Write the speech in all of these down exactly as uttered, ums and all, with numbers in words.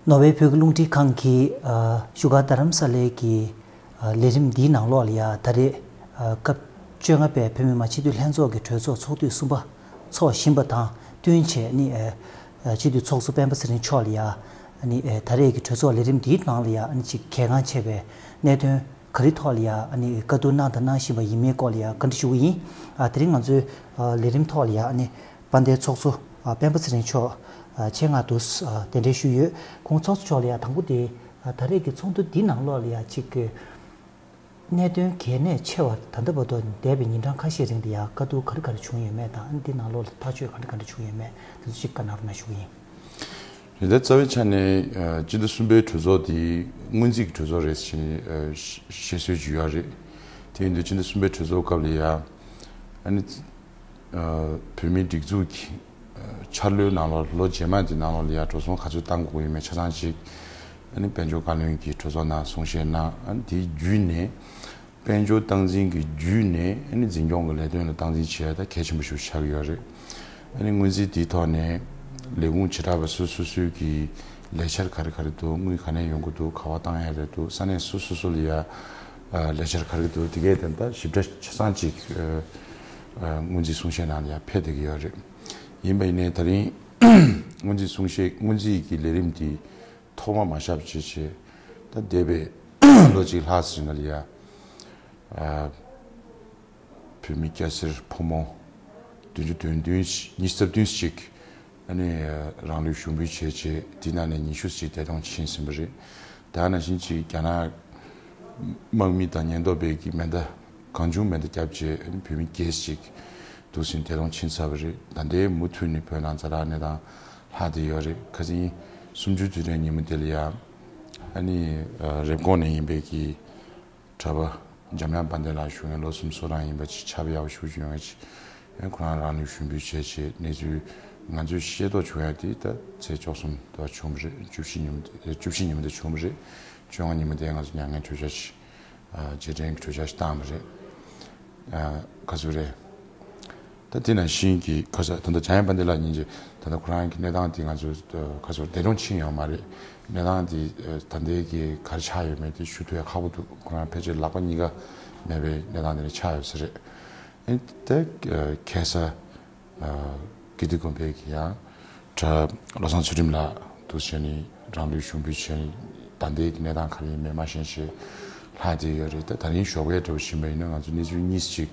ནོར་ཝེ་བོད་ཀྱི་རླུང་འཕྲིན་ཁང་གི་བཞུགས་སྒར་རྡ་རམ་ས་ལའི་གི་ལས་རིམ་འདིའི་ནང་ལོགས་ལ་ཡ་ད་རེས་སྐབས་བཅོ་ལྔ་པའི་བོད་མི་མང་སྤྱི་འཐུས་ལྷན་ཚོགས་ཀྱི་གྲོས་ཚོགས་ཚོགས་དུས་གསུམ་པ་འཚོགས་བཞིན་པ་དང་བསྟུན་བྱས་ནི་སྤྱི་འཐུས་ཚོགས་གཙོ་སྤེན་པ་ཚེ་རིང་མཆོག་ལ་ཡ་ནི་ད་རེས་ཀྱི་གྲོས་ཚོགས་ལས་རིམ་འདིའི་ནང་ལ་ཡ་ནི་ཅིག་གལ་འགངས་ཆེ་བའི་གནད་དོན་ག་རེ་ཐོག་ལ་ཡ་ནི་བཀའ་བསྡུར་གནང་དང་གནང་བཞིན་པ་ཡིན་མིན་སྐོར་ལ་ཡ་བཀའ་འདྲི་ཞུ་གི་ཡིན། དེ་རིང་ང་ཚོའི་ལས་རིམ་ཐོག་ལ་ཡ་ནི། དཔལ་ལྡན་ཚོགས་གཙོ་སྤེན་པ་ཚེ་རིང་མཆོག་ཆེད་མངགས་དུ་གདན་འདྲེན་ཞུས་ཡོད། ཁོང་ཚོགས་གཙོ་མཆོག་ལ་ཡ་དང་པོ་དེ་ད་རེས་ཀྱི་ཚོགས་འདུ་འདི་ནང་ལོགས་ལ་ཡ་གཅིག་གི་གནད་དོན་གལ་གནད་ཆེ་བ་ད་ལྟ་བར་དུ་འདས་པའི་ཉིན་གྲངས་ཁ་ཤས་རིང་དུ་ཡ་བཀའ་བསྡུར་ག་རེ་ག་རེ་བྱུང་ཡོད་མེད་དང་འདི་ནང་ལོགས་ལ་ཐག་གཅོད་ག་རེ་ག་རེ་བྱུང་ཡོད་མེད་དེ་ཚོ་གཅིག་བཀའ་གནང་རོགས་གནང་ཞུ་གི་ཡིན། རེད། ད་རྩ་བའི་ཆ་ནས་སྤྱི་ཟླ་གསུམ་པའི་གྲོས་ཚོགས་འདི་སྔོན་རྩིས་ཀྱི་གྲོས་ཚོགས་རེད་ཟེར་བཤད་སྲོལ་ཅིག་ཡོད་རེད། དེ་ཡིན་དུས་སྤྱི་ཟླ་གསུམ་པའི་གྲོས་ཚོགས་སྐབས་ལ་ཡ་ཨ་ནི། བོད་མིའི་སྒྲིག་འཛུགས་ཀྱི་འཆར་ལོའི་ནང་ལོགས་ལོ་རྗེས་མ་དེ་ནང་ལོགས་ལ་ཡ་འགྲོ་སོང་ག་ཚོད་བཏང་དགོས་ཡོད་མེད་ཆ་ཚང་ཅིག་ཨ་ནི་དཔལ་འབྱོར་བཀའ་བློན་གྱིས་གྲོས་ཚོགས་ནང་གསུང་བཤད་གནང་། ཨ་ནི་དེའི་བརྒྱུད་ནས་དཔལ་འབྱོར་སྟངས་འཛིན་གྱི་བརྒྱུད་ནས་ཨ་ནི་འཛིན་སྐྱོང་གི་ལས་དོན་ལ་སྟངས་འཛིན་བྱེད་ཡ་ད་གལ་ཆེན་པོ་ཞིག་ཆགས་ཀྱི་ཡོད་རེད། ཨ་ནི་སྔོན་རྩིས་དེའི་ཐོག་ནས་ལས་ཁུངས་བྱེ་བྲག་པ་སོ་སོ་སོའི་གི་ལས་འཆར་ག་རེ་ག་རེ་འདུག་དངུལ་ག་ནས་ཡོང་གི་འདུག་ག་པར་བཏང་ཡ་རེད་འདུག་ས་གནས་སོ་སོ་སོ་ལ་ཡ་ལས་འཆར་ག་རེ་འདུག་དེ་གའི་དེ་ད་ཞིབ་ཕྲ་ཆ་ཚང་ཅིག་སྔོན་རྩིས་གསུང་བཤད་ནང་ལ་ཡ་ཕེབས་བསྡད་ཀྱི་ཡོད་རེད། ཡིན་པ་ཡིན་ནའི་ད་རིང་སྔོན་རྩིས་གསུང་བཤད་སྔོན་རྩིས་ཀྱི་ལས་རིམ་དེ་ཐོག་མ་མ་བཞག་བྱས་བྱས་ད་འདས་པའི་ལོ་གཅིག་ལྷག་ཙམ་ནང་ལ་ཡ་བོད་མི་སྐྱ་སེར་ཕོ་མོ་བདུན་ཅུ་དོན་བདུན་ཉི་ཤུ་རྩ་བདུན་ཅིག་ཨ་ནི་རང་ལུས་ཞུགས་འབུལ་བྱས་བྱས་དེ་ནང་ནས་ཉི་ཤུ་ཅིག་འདས་གྲོངས་ཕྱིན་ཟིན་པ་རེད། དེ་ནང་བཞིན་ཅིག་རྒྱ་ནག་དམག་མི་དང་ཉེན་རྟོག་པས་ཀྱི་མེ་མདའ་གང་བྱུང་མེ་མདའ་བརྒྱབ་བྱས་ཨ་ནི་བོད་མི་བརྒྱད་ཅིག་འདུག་སེ་འདས་གྲོངས་ཕྱིན་ཚར་བ་རེད། ད་ལྟའི་མུ་མཐུད་ནས་བོད་ནང་ཛ་དྲག་གནས་སྟངས་ལྷག་བསྡད་ཡོད་རེད། ཁ་སང་གསུམ་བཅུའི་དུས་དྲན་ཉིན་མོ་དེ་ལ་ཡང་ཨ་ནི་རེབ་གོང་ནས་ཡིན་པའི་གི་གྲྭ་པ་འཇམ་དབྱངས་དཔལ་ལྡན་ལགས་བཞུགས་ཡོད། ལོ་གསུམ་སོ་གྲངས་ཡིན་པ་ཅིག་ཆར་པ་ཡག་པོ་ཞེ་པོ་ཅིག་ཡོང་ཡ་ཅིག་ཨེ་ཁོ་རང་རང་ལུས་ཞུགས་འབུལ་བྱས་བྱས་གནས་ཚུལ་ང་ཚོས་ཤེས་རྟོགས་བྱུང་ཡ་དེ་ད་ཚེས་བཅུ་གསུམ་དུ་བྱུང་བ་རེད། བཅུ་བཞི་ཉིན་མོ་དེ་བཅུ་བཞི་ཉིན་མོ་དེ་བྱུང་བ་རེད། བཅོ་ལྔ་ཉིན་མོ་དེ་ང་ཚོ་མྱ་ངན་གྲོས་འཆར་ཞིག་རྗེས་དྲན་གྱི་གྲོས་འཆར་ཞིག་བཏང་བ་རེད། ཁ་སུ་རེད། ད་དེ་ནང་བཞིན་གྱི་ཁ་ས་ད་ལྟ་འཇམ་དབྱངས་དཔལ་ལྡན་ལགས་ཉིན་གྱི་ད་ལྟ་ཁོ་རང་གི་གནས་སྟངས་དེ་ང་ཚོ་ཁ་སོ་འདས་གྲོངས་ཕྱིན་ཡོད་མ་རེད། གནས་སྟངས་དེ་ད་ལྟའི་གི་ག་རེ་ཆགས་ཡོད་མེད་དེ་ཞུ་ཐུབ་ཡ་ཁག་པོ་འདུག་ཁོ་རང་ཕལ་ཆེར་ལག་པ་གཉིས་ཀ་མེད་པའི་གནས་སྟངས་དེ་འདྲ་ཆགས་ཡོད་ས་རེད། ཨེ་ད་ཁ་ས་ཀིརྟི་དགོན་པའི་གི་ཡང་གྲྭ་བློ་བཟང་ཚུལ་ཁྲིམས་ལགས་འདུག་བྱས་ནས་རང་ལུས་ཞུགས་འབུལ་བྱས་ནས་ད་ལྟའི་གནས་སྟངས་ག་རེ་ཡིན་མིན་མ་ཤེས་ཞེས་ལྷག་བསྡད་ཡོད་རེད། ད་ད་རིང་ཞོགས་པའི་འདྲ་པོ་ཕྱིན་པ་ཡིན་ན་ང་ཚོ་གནས་ཚུལ་གཉིས་ཅིག་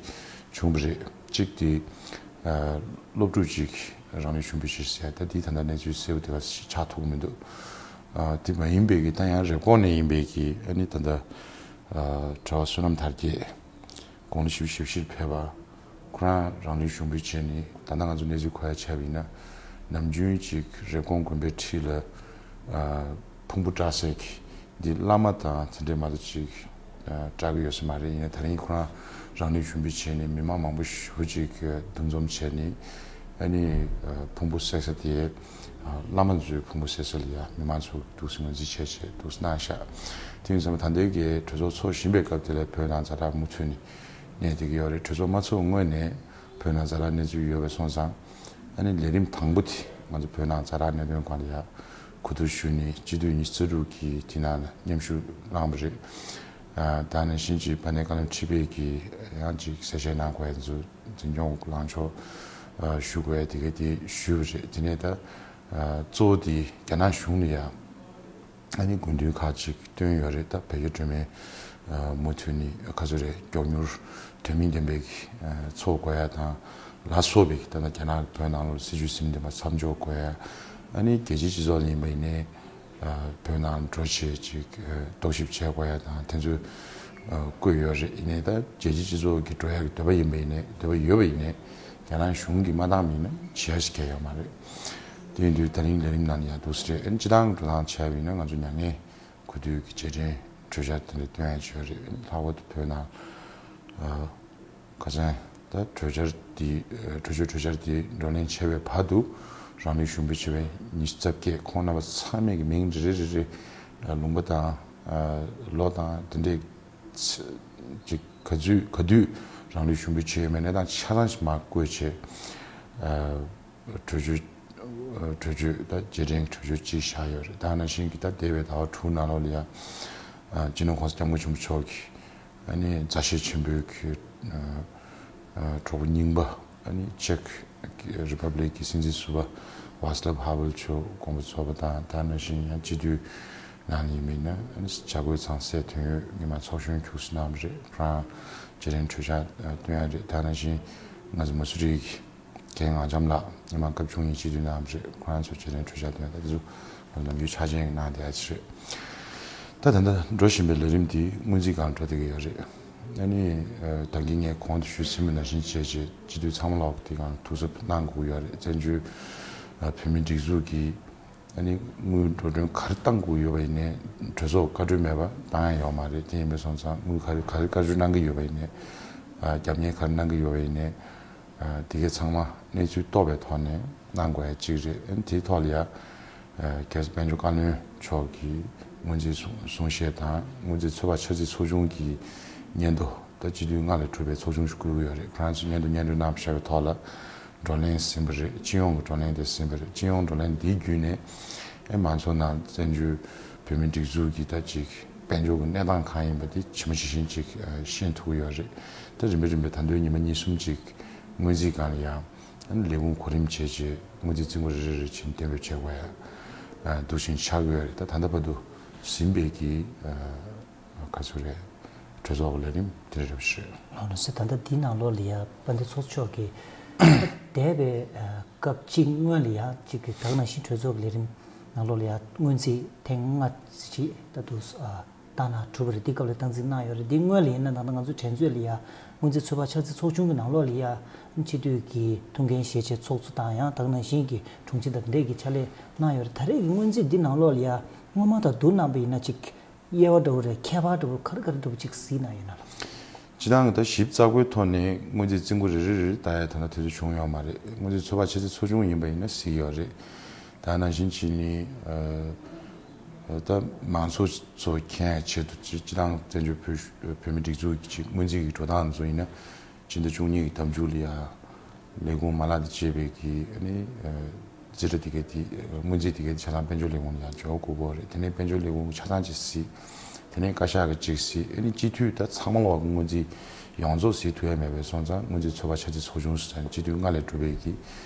བྱུང་བ་རེད། གཅིག་དེ་སློབ་ཕྲུག་ཅིག་རང་ལུས་ཞུགས་འབུལ་བྱས་ཟེར་ད་དེ་ད་ལྟ་གནས་ཚུལ་གསལ་པོ་དེ་ག་ཆགས་ཐུབ་ཀྱི་མི་འདུག་དེ་མ་ཡིན་པའི་གི་ད་ཡང་རེབ་གོང་ནས་ཡིན་པའི་གི་ཨ་ནི་ད་ལྟ་གྲྭ་པ་བསོད་ནམས་དར་རྒྱས། དགུང་ལོ་བཞི་བཅུ་ཞེ་བཞིར་ཕེབས་པ། ཁོ་རང་རང་ལུས་ཞུགས་འབུལ་བྱས་ནས་ད་ལྟ་ང་ཚོ་གནས་ཚུལ་གོ་ཡ་ཆགས་པ་ཡིན་ན། ནམ་རྒྱུན་ཅིག་རེབ་གོང་དགོན་པའི་འཁྲིས་ལ་ཕུང་པོ་བཀྲ་ས་གི་འདི་བླ་མ་དང་དེ་འདྲའི་མ་གཏོགས་ཅིག་བཀྲ་གི་ཡོད་ས་མ་རེད། ཡིན་ན་ད་རིང་ཁོ་རང་རང་ལུས་ཞུགས་འབུལ་བྱས་ནས་མི་མང་མང་པོ་ཞེ་པོ་ཅིག་འདུ་འཛོམས་བྱས་ནས་ཨ་ནི་ཕུང་པོ་བསྲེགས་ས་དེ་བླ་མ་ཚོའི་ཕུང་པོ་བསྲེགས་ས་ལ་ཡ་མི་མང་ཚོ་འདུག་སེ་ངོས་འཛིན་བྱས་བྱས་འདུག་སེ་གནང་ཤག་དེ་ཡིན་ཙང་ད་ལྟའི་གི་གྲོས་ཚོགས་ཚོགས་བཞིན་པའི་སྐབས་དེ་ལ་བོད་ནང་ཛ་དྲག་མུ་མཐུད་ནས། གནས་བསྡད་ཀྱི་ཡོད་རེད། གྲོས་ཚོགས་མ་ཚོགས་སྔོན་ནས་བོད་ནང་ཛ་དྲག་གནས་ཚུལ་ཡོད་པ་སོང་ཙང་ཨ་ནི་ལས་རིམ་དང་པོ་དེ་ང་ཚོ་བོད་ནང་ཛ་དྲག་གནད་དོན་སྒང་ལ་ཡ་གོ་བསྡུར་ཞུས་ནས་སྤྱི་འཐུས་ཉི་ཤུ་རྩ་དྲུག་གིས་དེ་ནང་ལ་མཉམ་ཞུགས་གནང་བ་རེད། ཨ་ད་ནང་བཞིན་གྱི་དཔལ་ལྡན་བཀའ་བློན་ཁྲི་པས་ཀྱིས་ཡང་ཅིག་གསལ་བཤད་གནང་དགོས་ཡ་ཚོ་འཛིན་སྐྱོང་ལངས་ཕྱོགས་ཨ་ཞུ་དགོས་ཡ་དེ་ག་དེ་ཞུས་པ་རེད། དེ་ནས་ད་ཨ་གཙོ་བོ་དེ་རྒྱ་ནག་གཞུང་ལ་ཡ། ཨ་ནི་དགོས་འདུན་ཁག་ཅིག་བཏོན་ཡོད་རེད། ད་བོད་རྒྱ་སྒྲོལ་མའི་ཨ་མུ་མཐུད་ནས་ག་ཚོད་རེད་མགྱོགས་མྱུར་དོན་སྨིན་ལྡན་པའི་ཨ་ཚོགས་དགོས་ཡ་དང་ལ་སོགས་པའི་ད་ལྟ་རྒྱ་ནག་གི་བོད་ནང་ལོགས་སྲིད་བྱུས་ཟིན་ལྡན་པ་མཚམས་འཇོག་དགོས་ཡ། ཨ་ནི་རྒྱལ་སྤྱིའི་སྤྱི་ཚོགས་ལ་ཡིན་པ་ཡིན་ནའི་ཨ་བོད་ནང་འགྲོ་བྱེད་ཅིག་ཨ་རྟོག་ཞིབ་བྱེད་དགོས་ཡ་དང་དེ་ཚོ་ཨ་བཀོད་ཡོད་རེད། ཡིན་ནའི་ད་རྒྱལ་སྤྱིའི་སྤྱི་ཚོགས་ཀྱི་འགྲོ་ཡ་གི་འདོད་པ་ཡིན་པ་ཡིན་ནའི་འདོད་པ་ཡོད་པ་ཡིན་ནའི། རྒྱ་ནག་གཞུང་གིས་མ་བཏང་མིན་ན་བྱེད་ཡ་ཞིག་གལ་ཡོད་མ་རེད། དེ་ཡིན་དུས་ད་རིང་ལས་རིམ་ནང་ཡང་འདུག་སེ་རེད། ཨ་ནི་སྤྱི་བཏང་འགྲོ་སྟངས་བྱས་པ་ཡིན་ན་ང་ཚོ་མྱ་ངན་གུས་འདུད་ཀྱི་རྗེས་དྲན་གྲོས་འཆར་དེ་འདྲ་བཏོན་ཡ་བྱས་རེད། ལྷག་པར་དུ་བོད་ནང་ཨ་ཁ་སང་ད་གྲོས་འཆར་འདི་གྲོས་ཆོད་གྲོས་འཆར་འདི་བགྲོ་གླེང་བྱས་པའི་བར་དུ་རང་ལུས་ཞུགས་འབུལ་བྱས་པའི་ཉི་ཤུ་རྩ་བརྒྱད་ཁོང་རྣམ་པ་ཚང་མས་ཀྱི་མིང་རེ་རེ་རེ་རེ་ལུང་པ་དང་ལོ་དང་དེ་འདྲའི་ཅིག་ག་ཚོད་ག་དུས་རང་ལུས་ཞུགས་འབུལ་བྱས་ཡོད་མེད་གནས་སྟངས་ཆ་ཚང་ཞིག་མར་བཀོད་བྱས། གྲོས་ཆོད་ གྲོས་ཆོད་ད་རྗེས་དྲན་གྱི་གྲོས་ཆོད་ཅིག་བཞག་ཡོད་རེད། ད་ནང་བཞིན་གྱི་ད་འདས་པའི་ཟླ་བ་དྲུག་ནང་ལོགས་ལ་ཡང་སྤྱི་ནོར་༸གོང་ས་༸སྐྱབས་མགོན་ཆེན་པོ་མཆོག་གིས་ཨ་ནི་མཛའ་བཤེས་ཆེན་པོའི་གི་གྲོགས་པོ་རྙིང་པ་ཨ་ནི་ཅེཀ་རི་པབ་ལིག་གི་སྲིད་འཛིན་ཟུར་པ་ཝཱ་སི་ལབ་ཧ་ཝེལ་མཆོག་དགོངས་པ་རྫོགས་པ་དང་། ད་ནང་བཞིན་ཡང་སྤྱི་འཐུས་ནང་ནས་ཡིན་པ་ཡིན་ན་ཨ་ནི་བྱ་རྒོད་ཚང་སྲས་དོན་ཡོད་སྔོན་མ་ཚོགས་གཞོན་ཁྱུག་ཙམ་གནང་བ་རེད། ཁོ་རང་རྗེས་དྲན་གྲོས་འཆར་བཏོན་ཡ་རེད། ད་ནང་བཞིན་ང་ཚོ་མ་སུ་རི་གི་རྒན་ངག་འཇམ་ལགས་སྔོན་མ་སྐབས་བཅུ་གཉིས་སྤྱི་འཐུས་གནང་བ་རེད། ཁོ་རང་ཚོ་རྗེས་དྲན་གྲོས་འཆར་བཏོན་ཡ་ད་དེ་ཚོ་ལམ་རྒྱུས་ཆ་ཅན་གནང་བསྡད་ཡ་ཅིག་རེད། ད་ད་ལྟ་འགྲོ་བཞིན་པའི་ལས་རིམ་འདི་སྔོན་རྩིས་སྒང་འགྲོ་བསྡད་ཀྱི་ཡོད་རེད། ཨ་ནི་ད་གིན་ངས་གོང་དུ་ཞུས་ཟིན་པ་ནང་བཞིན་བྱས་རྗེས་སྤྱི་འཐུས་ཚང་མ་ལོག་དེ་སྒང་ཐུགས་གཟབ་གནང་དགོས་ཀྱི་ཡོད་རེད། བཙན་བྱོལ་བོད་མིའི་སྒྲིག་འཛུགས་ཀྱི་ཨ་ནི་དངུལ་འགྲོ་གྲོན་ག་རེ་བཏང་དགོས་ཡོད་པ་ཡིན་ནའི་གྲོས་ཚོགས་བཀའ་འཁྲོལ་མེད་པ་བཏང་ཡ་ཡོད་མ་རེད། དེ་ཡིན་པ་སོང་ཙང་དངུལ་ག་རེ་ག་རེ་བཀའ་འཁྲོལ་གནང་གི་ཡོད་པ་ཡིན་ནའི་རྒྱབ་གཉེར་ག་རེ་གནང་གི་ཡོད་པ་ཡིན་ནའི་དེ་གའི་ཚང་མ་གནས་ཚུལ་རྟོགས་པའི་ཐོག་ནས་གནང་དགོས་ཡ་གཅིག་རེད། ཨ་ནི་དེའི་ཐོག་ལ་ཡ་གལ་སྲིད་དཔལ་འབྱོར་བཀའ་བློན་མཆོག་གིས་སྔོན་རྩིས་གསུང་གསུང་བཤད་དང་སྔོན་རྩིས་ཚོད་དཔག་འཆར་རྩིས་ཚོགས་ཆུང་གི་སྙན་ཐོ་ད་སྤྱི་འཐུས་ལྔ་ལས་གྲུབ་པའི་ཚོགས་ཆུང་ཞིག་བསྐོས་ཀྱི་ཡོད་རེད། ཁོ་རང་ཚོས་སྙན་ཐོ་སྙན་སྒྲོན་གནང་བཞག་པའི་ཐོག་ལ་བགྲོ་གླེང་ཟིན་པ་རེད། སྤྱི་ཡོངས་ཀྱི་བགྲོ་གླེང་དེ་ཟིན་པ་རེད། སྤྱི་ཡོངས་བགྲོ་གླེང་འདིའི་བརྒྱུད་ནས་ཨེ་མང་ཚོགས་ནང་བཙན་བྱོལ་བོད་མིའི་སྒྲིག་འཛུགས་ཀྱི་ད་ཅིག་དཔལ་འབྱོར་གྱི་གནས་སྟངས་གང་ཡིན་པ་དེ་ཇི་མ་ཇི་བཞིན་ཅིག་ཤེས་ཐུབ་ཀྱི་ཡོད་རེད། ད་རིམ་པས་རིམ་པས་ད་དུང་ཉི་མ་གཉིས་གསུམ་ཅིག་སྔོན་རྩིས་སྒང་ལ་ཡང་ཨ་ནི་ལས་ཁུངས་གོ་རིམ་བྱས་རྗེས་སྔོན་རྩིས་རྩིས་འགོ་རེ་རེ་རེ་བཞིན་གཏན་འབེབས་བྱེད་དགོས་ཡ་འདུག་བཞིན་ཆགས་ཀྱི་ཡོད་རེད། ད་ད་ལྟ་བར་དུ་ཟིན་པའི་གི་ག་ཚོད་རེད། གྲོས་ཚོགས་ཀྱི་ལས་རིམ་དེ་རེད་པ་ཞེས། ལགས་ལགས་སེ། ད་ལྟ་འདི་ནང་ལོགས་ལ་ཡ་དཔལ་ལྡན་ཚོགས་གཙོ་མཆོག་གིས་འདས་པའི་སྐབས་གཅིག་སྔོན་ལ་ཡ་གཅིག་གི་ད་ག་ནང་བཞིན་གྲོས་ཚོགས་ཀྱི་ལས་རིམ་ནང་ལོགས་ལ་ཡ་སྔོན་རྩིས་ཐེངས་ལྔ་ཅིག་ད་དུ་བཏང་ན་གྲུབ་པ་རེད། འདི་སྐབས་ལ་སྟངས་འཛིན་གནང་ཡོད་རེད། འདི་སྔོན་ལ་ཡིན་ན་ད་ལྟ་ང་ཚོ་དྲན་ཚོད་ལ་ཡ་སྔོན་རྩིས་ཚོད་དཔག་འཆར་རྩིས་ཚོགས་ཆུང་གི་ནང་ལོགས་ལ་ཡ་སྤྱི་འཐུས་ཀྱི་ཐུགས་འགན་བཞེས་བྱས་ཚོགས་གཙོ་དང་ཡང་ད་ག་ནང་བཞིན་གྱི་དྲུང་ཆེ་དང་དེ་འདྲས་ཀྱི་ཕྱག་ལས་གནང་ཡོད་རེད། ད་རེས་ཀྱི་སྔོན་རྩིས་འདི་ནང་ལོགས་ལ་ཡ་སྔོན་མ་དང་བསྡུར་གནང་པ་ཡིན་ན་ཅིག་དབྱེ་བ་འདྲ་བོ་རེད། ཁྱད་པར་འདྲ་བོ་ག་རེ་ག་རེ་འདྲ་བོ་ཅིག་གཟིགས་གནང་ཡོད་ན་ལགས། སྤྱིར་བཏང་གི་ད་ཞིབ་ཚགས་པོའི་ཐོག་ནས་སྔོན་རྩིས་རྩིས་འགོ་རེ་རེ་རེ་ལྟ་ཡ་ད་ལྟ་དུས་ཚོད་བྱུང་ཡོད་མ་རེད། སྔོན་རྩིས་ཚོད་དཔག་འཆར་རྩིས་ཚོགས་ཆུང་ཡིན་པ་ཡིན་ན་གཟིགས་ཡོད་རེད། ད་ནང་བཞིན་བྱས་ནས་ད་མང་ཚོགས་ཚོ་མཁྱེན་ཡ་ཆེད་དུ་སྤྱིར་བཏང་བཙན་བྱོལ་བོད་བོད་མི་སྒྲིག་འཛུགས་ཀྱི་སྔོན་རྩིས་ཀྱི་འགྲོ་སྟངས་ཚོ་ཡིན་ན། སྤྱི་ཟླ་བཅུ་གཉིས་ཀྱི་ཟླ་མཇུག་ལ་ཡ་ལས་ཁུངས་མ་ལག་དང་བཅས་པའི་གི་ཨ་ནི་རྩིས་ཁྲ་དེ་གའི་དེ་སྔོན་རྩིས་དེ་གའི་ཆ་ཚང་དཔལ་འབྱོར་ལས་ཁུངས་ལ་ཡ་འབྱོར་དགོས་ཀྱི་རེད། དེ་ནས་དཔལ་འབྱོར་ལས་ཁུངས་ཆ་ཚང་གཅིག་གཟིགས། དེ་ནས་བཀའ་ཤག་གི་གཅིག་གཟིགས། ཨ་ནི་སྤྱི་འཐུས་ད་ཚང་མ་ལོག་གི་སྔོན་རྩིས་ཡོངས་རྫོགས་གཟིགས་ཐུབ་ཡ་མེད་པའི་སོང་ཙང་སྔོན་རྩིས་ཚོད་དཔག་འཆར་རྩིས་ཚོགས་ཆུང་ཟེར་ནས་སྤྱི་འཐུས་ལྔ་ལས་གྲུབ་པའི་གི་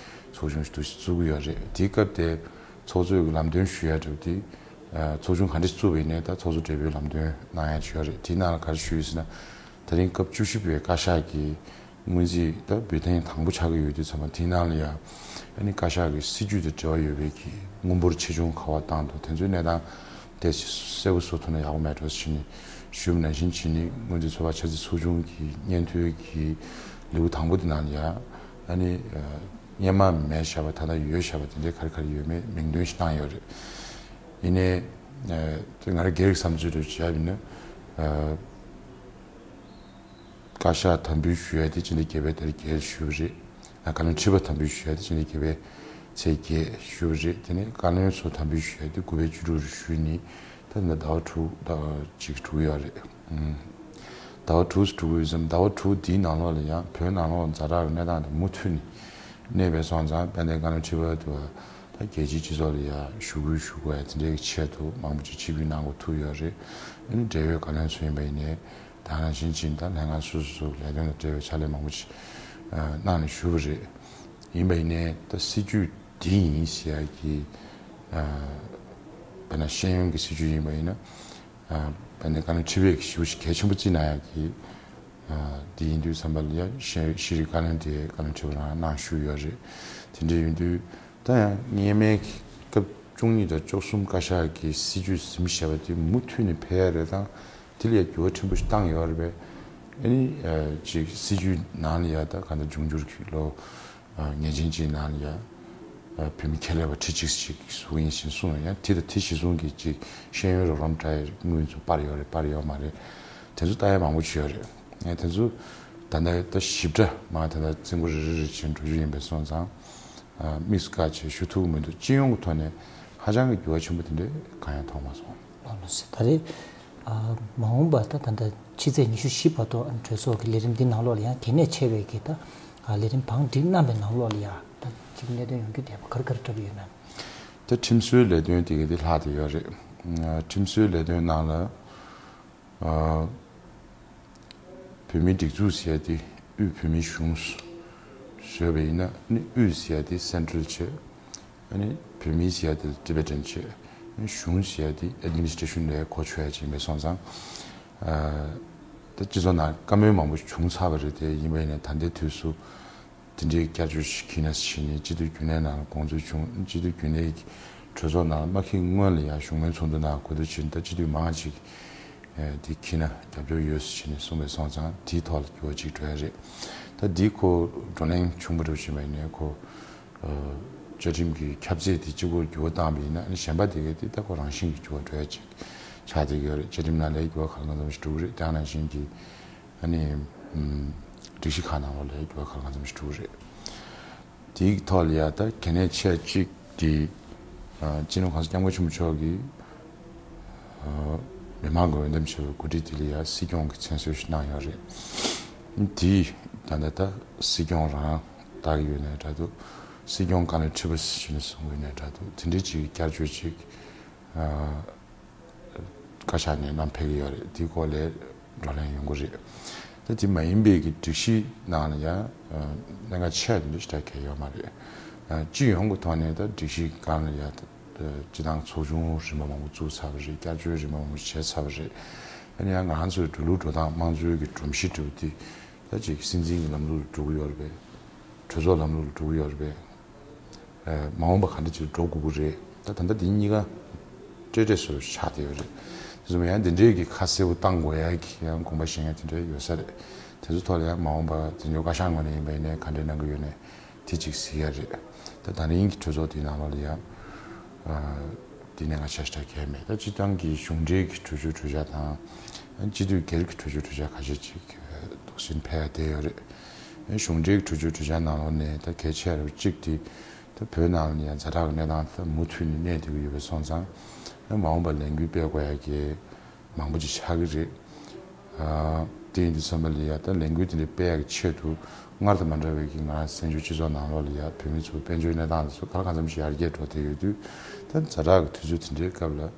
ཚོགས་ཆུང་ཞིག་ཏུ་བཙུགས་ཀྱི་ཡོད་རེད། དེའི་སྐབས་དེ་ཚོགས་གཙོས་གི་ལམ་སྟོན་ཞུ་ཡ་འདྲ་བོ་དེ། ཚོགས་ཆུང་ག་འདྲ་བཙུགས་པ་ཡིན་ནའི་ད་ཚོགས་གཙོ་སྦྲེལ་པོས་ལམ་སྟོན་གནང་ཡ་ཅིག་ཡོད་རེད། དེའི་ནང་ལ་ག་རེ་ཞུས་ཟེར་ན། ད་རིང་སྐབས་བཅུ་བཞི་པའི་བཀའ་ཤག་གི་སྔོན་རྩིས་ད་བོད་ཐེངས་དང་པོ་ཆགས་ཀྱི་ཡོད་དུས་ཙམ་པ་དེའི་ནང་ལ་ཡང་ཨ་ནི་བཀའ་ཤག་གི་སྲིད་བྱུས་དང་འབྲེལ་བ་ཡོད་པའི་གི་དངུལ་འབོར་ཆེ་ཆུང་ག་པར་བཏང་འདུག་དེ་ཚོའི་གནས་སྟངས་དེ་གསལ་པོ་བཟོ་ཐུབ་ན་ཡག་པོ་མེད་འགྲོ་ཟེར་ནས་ཞུས་པ་ནང་བཞིན་བྱས་ནས་སྔོན་རྩིས་ཚོད་དཔག་འཆར་རྩིས་ཚོགས་ཆུང་གི་སྙན་ཐོའི་གི་ལེའུ་དང་པོ་དེ་ནང་ལ་ཡང་ཨ་ནི་སྔོན་མ་མེད་བཞག་པ་ད་ལྟ་ཡོད་བཞག་པ་དེ་འདྲའི་ག་རེ་ག་རེ་ཡོད་མེད་མིང་འདོན་ཞིག་བཏང་ཡོད་རེད། ཡིན་ནའི། དེ་ང་རང་སྒེར་གྱི་བསམ་ཚུལ་རེ་བྱས་པ་ཡིན་ན། བཀའ་ཤག་དམ་འབུལ་ཞུ་ཡ་དེ་སྤྱི་ཟླ་བརྒྱད་པའི་ཟླ་བརྒྱད་ཞུས་པ་རེད། བཀའ་བློན་ཁྲི་པ་དམ་འབུལ་ཞུ་ཡ་དེ་སྤྱི་ཟླ་བརྒྱད་པའི་ཚེས་བརྒྱད་ཞུས་པ་རེད། དེ་ནས་བཀའ་བློན་ཚོ་དམ་འབུལ་ཞུ་ཡ་དེ་དགུ་པའི་བཅུ་དྲུག་རུ་ཞུས་ནས་ད་ནི་ཟླ་བ་དྲུག་ཟླ་བ་གཅིག་དྲུག་ཡོད་རེད། ཟླ་བ་དྲུག་དྲུག་ཡོད་ཙམ་ཟླ་བ་དྲུག་འདིའི་ནང་ལོགས་ལ་ཡང་བོད་ནང་ལོགས་ཛ་དྲག་གི་གནས་སྟངས་དེ་མུ་མཐུད་ནས། གནས་པའི་སོང་ཙང་དཔལ་ལྡན་བཀའ་བློན་ཁྲི་པ་དུ་བ་ད་རྒྱལ་སྤྱིའི་སྤྱི་ཚོགས་ལ་ཡ་ཞུ་སྐུལ་ཞུ་དགོས་ཡ་དེ་འདྲའི་གི་ཆེད་དུ་མང་པོ་ཅིག་ཆིབས་བསྒྱུར་གནང་དགོས་ཐུག་ཡོད་རེད། ཨ་ནི་འབྲེལ་ཡོད་བཀའ་བློན་ཚོ་ཡིན་པ་ཡིན་ནའི་ད་ནང་བཞིན་ཅིག་ད་ལྷན་ཁང་སོ་སོ་སོ་ལས་དོན་དང་འབྲེལ་བའི་ཕྱག་ལས་མང་པོ་ཅིག་གནང་ནས་བཞུགས་པ་རེད། ཡིན་པ་ཡིན་ནའི་ད་སྲིད་ཇུས་འདི་ཡིན་ཟེར་ཡ་གི་དཔེར་ན་ཤེས་ཡོན་གྱི་སྲིད་ཇུས་ཡིན་པ་ཡིན་ན། དཔལ་ལྡན་བཀའ་བློན་ཁྲི་པས་ཞེ་པོ་ཞིག་གལ་ཆེན་པོ་བརྩིས་གནང་ཡག་གི། འདི་ཡིན་དུས་ཙམ་པ་ལ་ཡང་ཤེས་ཤེས་རིག་བཀའ་བློན་དེ་བཀའ་བློན་ཁྲི་པ་རང་གནང་བཞུགས་ཡོད་རེད། དེ་འདྲ་ཡིན་དུས་ད་ཡང་སྔོན་མའི་སྐབས་བཅུ་གཉིས་དང་བཅུ་གསུམ་བཀའ་ཤག་གི་སྲིད་ཇུས་ཟིན་བཞག་པ་དེ་མུ་མཐུད་ནས་འཕེལ་ཡ་རེད་དང་། དེ་ལ་ཡང་འགྱུར་བ་ཕྲན་བུ་ཞིག་བཏང་ཡོད་རེད་པས། ཨ་ནི་ཅིག་སྲིད་ཇུས་ནང་ལ་ཡང་ད་ག་འདྲ་འབྱུང་འགྱུར་གྱི་ལོ། ངེས་ཅན་ཅིག་ནང་ལ་ཡ། བོད་མི་ཁྱད་ལས་པ་ཁྲི་གཅིག་ཅིག་བཟོ་གི་ཡིན་ཞེས་གསུངས་ཡོད། ཡང་དེ་དང་དེ་གཞི་བཟུང་གི་ཅིག་ཤེས་ཡོན་རོགས་རམ་སྒྲུབ་ཡ་དངུལ་ཚོ་སྤར་ཡོད་རེད་སྤར་ཡོད་མ་རེད། དེ་ཚོ་ལྟ་ཡ་མང་པོ་ཅིག་ཡོད་རེད། ཡང་དེ་ཚོ་ད་ལྟ་ད་ཞིབ་ཕྲ་མ་ད་ལྟ་རྩིས་འགོ་རེ་རེ་རེ་བྱས་འགྲོ་རྒྱུ་ཡིན་པས་སོང་ཙང་། དམིགས་སུ་བཀར་བྱས་ཞུ་ཐུབ་ཀྱི་མི་འདུག་སྤྱི་ཡོངས་ཀྱི་ཐོག་ནས་ཧ་ཅང་གི་འགྱུར་བ་ཆེན་པོ་དེ་འདྲ་གང་ཡང་མཐོང་མ་སོང་། ལགས་ལགས་སེ། ད་རེས་མ་འོངས་པ་ད་ད་ལྟ་ཕྱི་ཚེས་ཉི་ཤུ་བཞི་བར་དུ་གྲོས་ཚོགས་ཀྱི་ལས་རིམ་འདི་ནང་ལོགས་ལ་ཡང་གལ་གནད་ཆེ་བའི་གི་ད་ལས་རིམ་བང་སྒྲིག་གནང་པའི་ནང་ལོགས་ལ་ཡང་ད་ གི་གནད་དོན་ཡོང་རྒྱུ་དེ་ག་རེ་ག་རེ་འདྲ་པོ་ཡོད་ན། ད་ཁྲིམས་བཟོའི་ལས་དོན་དེ་ག་དེ་ལྷག་བསྡད་ཡོད་རེད། ཁྲིམས་བཟོའི་ལས་དོན་ནང་ལ། ཨ། བོད་མིའི་སྒྲིག་འཛུགས་ཟེར་ཡ་དེ་དབུས་བོད་མིའི་གཞུང་བཟོས་པ་ཡིན་ན། ཨ་ནི་དབུས་ཟེར་ཡ་དེ་Central་བྱས། ཨ་ནི་བོད་མིའི་ཟེར་ཡ་དེ་Tibetan་བྱས། ཨ་ནི་གཞུང་ཟེར་ཡ་དེ་Administration་ལ་གོ་ཆོད་ཡ་ཅིག་ཡིན་པས་སོང་ཙང་། ཨ། ད་སྤྱི་ཚོགས་ནང་བཀའ་མོལ་མང་པོ་བྱུང་ཚར་བ་རེད། དེ་ཡིན་པ་ཡིན་ན་ད་ལྟའི་དུས་སུ། དེ་འདྲའི་བསྐྱར་བཅོས་ཤིག་གིས་ན་ཕྱིན་ནས་སྤྱི་འཐུས་རྒྱུན་ལས་ནང་ལ་དགོངས་ཚུལ་བྱུང་། སྤྱི་འཐུས་རྒྱུན་ལས་ཀྱི་གྲོས་ཚོགས་ནང་ལ་མ་འཁེལ་སྔོན་ལ་ཡང་བཞུགས་མོལ་ཚོགས་འདུ་ནང་གོ་བསྡུར་བྱས་ནས། ད་སྤྱི་འཐུས་མང་ཅིག་དེ་འཁེལ་ན་རྒྱབ་སྐྱོར་ཡོད་ཟེར་བྱས་ནས་གསུངས་པས་སོང་ཙང་། དེའི་ཐོག་ལ་འགྱུར་བ་ཅིག་འགྲོ་ཡ་རེད། ད་འདི་ཁོ་བགྲོ་གླེང་བྱུང་བ་འགྲོ་བཞིན་པ་ཡིན་ནའི་ཁོ། བཅའ་ཁྲིམས་ཀྱི་ཁྱབ་ཚད་དེ་གཅིག་པོར་འགྱུར་བ་བཏང་བ་ཡིན་ན། གཞན་པ་དེ་གའི་དེ་ད་ཁོ་རང་བཞིན་གྱིས་འགྱུར་བ་འགྲོ་ཡ་ཅིག་ཆགས་བསྡད་ཀྱི་ཡོད་རེད། བཅའ་ཁྲིམས་ནང་ལ་འགྱུར་བ་གང་ལ་གང་འཚམ་ཞིག་འགྲོ་གི་རེད། དེ་ནང་བཞིན་གྱི། ཨ་ནི། ཨམ། སྒྲིག་གཞི་ཁག་ནང་ལོགས་ལ་འགྱུར་བ་གང་ལ་གང་འཚམ་ཞིག་འགྲོ་གི་རེད། དེའི་ཐོག་ལ་ཡ་ད་གལ་གནད་ཆེ་གཅིག་དེ། ཨ། སྤྱི་ནོར་གོང་ས་སྐྱབས་མགོན་ཆེན་པོ་མཆོག་གིས། ཨ། མི་མང་གི་འོས་འདེམས་བྱས་པའི་གོ་སྒྲིག་དེ་ལ་ཡ་སྲིད་སྐྱོང་གི་མཚན་གསོལ་ཞིག་གནང་ཡོད་རེད། དེས་ད་ལྟ་ད་སྲིད་སྐྱོང་རང་བཏགས་ཀྱི་ཡོད་ནའི་འདྲ་འདུག། སྲིད་སྐྱོང་བཀའ་བློན་ཁྲི་པ་ཟེར་ནས་གསུང་གི་ཡོད་ནའི་འདྲ་འདུག། དེ་འདྲའི་ཅིག་བསྐྱར་བཅོས་ཅིག། ཨ། བཀའ་ཤག་ནས་བསྣམས་ཕེབས་ཀྱི་ཡོད་རེད། དེའི་སྐོར་ལ་བགྲོ་གླེང་ཡོང་གི་རེད། ད་དེ་མ་ཡིན་པའི་གི་སྒྲིག་གཞི་ནང་ལ་ཡང་། ཨ། གནད་འགག་ཆེ་བ་དེ་འདྲ་ཞིག་ད་གང་ཡང་ཡོད་མ་རེད། ཨ། སྤྱི་ཡོངས་ཀྱི་ཐོག་ནས་ད་སྒྲིག་གཞི་སྒང་ལ་ཡང་། ཨ། སྤྱི་བཏང་ཚོགས་ཆུང་རིམ་པ་མང་པོ་བཙུགས་ཚར་བ་རེད། བསྐྱར་བཅོས་རིམ་པ་མང་པོ་བྱས་ཚར་བ་རེད། ཨ་ནི་ཡང་ང་རང་ཚོའི་འགྲོ་ལུགས་འགྲོ་སྟངས། དམངས་གཙོའི་གི་སྒྲོམ་གཞི་འདྲ་བོ་དེ་ད་ཅིག་སྲིད་འཛིན་གྱི་ལམ་ལུགས་ལ་འགྲོ་གི་ཡོད་རེད་པས། གྲོས་ཚོགས་ལམ་ལུགས་ལ་འགྲོ་གི་ཡོད་རེད་པས། ཨ། མ་འོངས་པ་ག་འདྲ་ཅིག་འགྲོ་དགོས་ཀྱི་རེད། ད་ད་ལྟ་འདི་གཉིས་ཀ་སྤྲོས་བྲལ་བཟོ་ཆགས་བསྡད་ཡོད་རེད། དེ་ཚོ་ཡང་འདི་འདྲའི་གི་ཁ་གསལ་པོ་བཏང་དགོས་ཡ་གི་ཡང་དགོངས་པ་བཞེས་མཁན་དེ་འདྲ་ཡོད་ས་རེད། དེ་ཚོ་ཐོག་ལ་ཡང་མ་འོངས་པ་འཛིན་སྐྱོང་བཀའ་ཤག་ངོས་ནས་ཡིན་པ་ཡིན་ནའི་ག་འདྲའི་གནང་གི་ཡོད་ནའི་དེ་གཅིག་གཟིགས་ཡ་རེད། ད་ད་རིང་གི་གྲོས་ཚོགས་དེའི་ནང་ལོགས་ལ་ཡང་། ཨ། དེ་ནས་ང་ཆ་ཤ་གལ་མེད། ད་སྤྱི་བཏང་གི་གཞུང་འབྲེལ་གྱི་གྲོས་ཆོད་གྲོས་འཆར་དང་། སྤྱི་འཐུས་སྒེར་གྱི་གྲོས་ཆོད་གྲོས་འཆར་ཁ་ཤས་ཅིག་དོགས་ཟོན་ཕེབས་བསྡད་ཡོད་རེད། གཞུང་འབྲེལ་གྱི་གྲོས་ཆོད་གྲོས་འཆར་ནང་ལོགས་ནས་ད་གལ་ཆེ་རུ་གཅིག་དེ། ད་བོད་ནང་ལ་ཡང་ཛ་དྲག་གི་གནས་སྟངས་ད་མུ་མཐུད་ནས་གནས་བསྡད་ཀྱི་ཡོད་པ་སོང་ཙང་། མ་འོངས་པར་ལས་འགུལ་སྤེལ་དགོས་ཡ་གི་མང་པོ་ཅིག་ཆགས་ཀྱི་རེད། ཨ། དེ་ཡིན་དུས་ཙམ་པ་ལ་ཡ་ད་ལས་འགུལ་དེ་འདྲ་སྤེལ་ཡག་གི་ཆེད་དུ་སྔར་དང་མ་འདྲ་བའི་གི་ང་རང་བཙན་བྱོལ་སྤྱི་ཚོགས་ནང་ལོགས་ལ་ཡ་བོད་མི་ཚོ་དཔལ་འབྱོར་གནས་སྟངས་དེ་ཚོ་ག་ལ་གང་འཚམ་ཞིག་ཡར་རྒྱས་འགྲོ་བསྡད་ཡོད་དུས། ད་ཛ་དྲག་གི་དུས་ཚོད་དེ་འདྲའི་སྐབས་ལ་